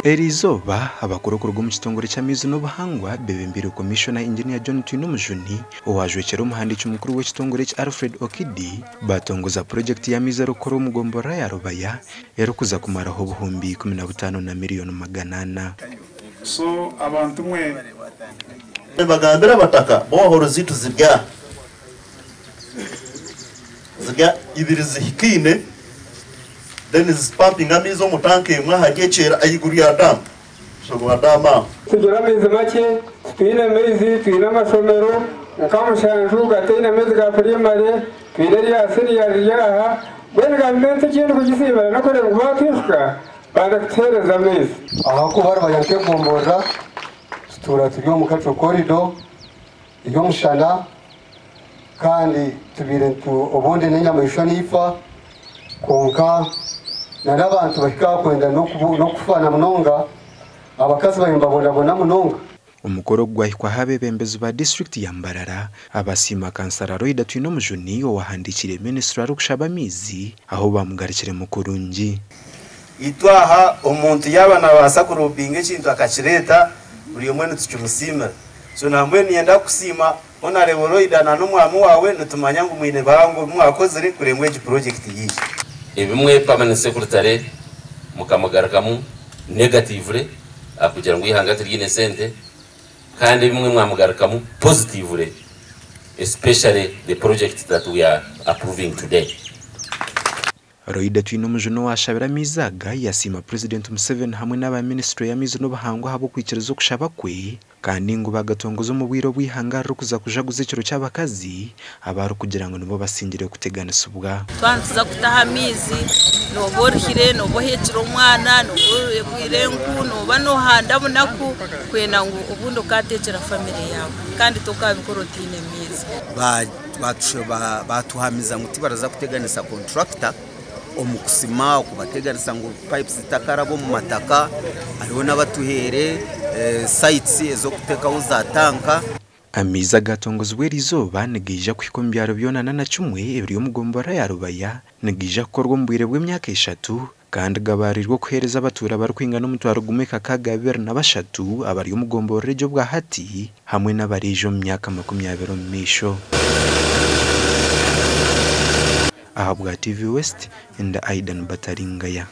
Eriizooba, abakuru okuruga omu kitongore ky'amaizi n'obuhangwa bebembeirwe Commissioner Engineer John Twinomujuni owajwekyera omuhandiiki mukuru w'ekitongore eki Alfred Okidi batongoza purojekiti y'amaizi erikukorwa omu gomborora ya Rubaya erikuza kumaraho 15,000 na miriyoni 400. So abantu mwe. Nibagambira abataka borehole zaitu ziri aha ziri ibiri zihikaine then zipampinga amaizi omu tanka emwe ahari ekyera ahaiguru ya daamu wa daamu aho. Tugira amaizi makye, titwine maizi, twine amashomero nka 7 gataine amaizi ga primary, twine erya siniya riri aha, mbwenu gavumenti ekindi kugisiimira n'okureeba ngu baatwijuka banda kutuheereza amaizi. Ahakuba Rubaya nk'egomborora tutuura turi omu kaco korido y'omushana kandi tubaire obundi n'enyamaishwa niifa kwonka na n'abantu bahika kwenda n'okufa na munonga abakazi bayo nibabonabona munonga. Omukoro ogu gwahikwaho abeebembezi ba disiturikiti ya Mbarara abasiima kansara Loida Twinomujuni owahandiikire minisitule arikushaba amaizi aho bamugarukiremu kurungi. Itwe aha omuntu yaaba naabaasa kurobinga ekintu akakireeta buri omwe nitukimusiimira. So nambwenu niinyenda kukusiima Honourable Loida na n'omwami waawe nitumanya ngu mwine bihango ebi mwakozire kureba ngu egi purojekiti yaija. Ebimwe Permanent Secretary mukamugarukamu negatively ahakugira ngu eihanga tiriine sente kandi ebimwe mwamugarukamu positively especially the project that we are approving today. Loida Twinomujuni owashabire amaizi aga yasiima Purezidenti Museveni hamwe n'aba minisiture y'amaizi n'obuhangwa ahabw'okwikiriza okushaba kwe kandi ngu bagatongoza omu bwire obu eihanga ririkuza kujaguza ekiro ky'abakazi abarikugira ngu nibo basingire kuteganisibwa. Twaba nituza kutaha amaizi nooba oruhire, nooba oheekire omwana, nooba oyegwire enku, nooba noohanda bunaku kwenda ngu obundi okaateekyera famire yaawe kandi tokaabikora otaine maizi. Baatuhamiza ngu tibaraza kuteganisa kontrakita omu kusima, okubateganisa ngu pipes zitakaraba omu mataka. Hariho n'abatuhaire sites ez'okuteekaho za tanka. Amaizi agatongozibwa eriizooba nigaija kuhika omu byaro byona 41 ebiri omu gomborora ya Rubaya. Nigaija kukorwa omu bwire bw'emyaka 3 kandi gabarirwe okuheereza abatuura barikwingana 1623 abari omu gomborora egyo obwahati hamwe n'abariija omu myaka 20 omu maisho. Ahabwa TV West, nda Aidan Bataringaya.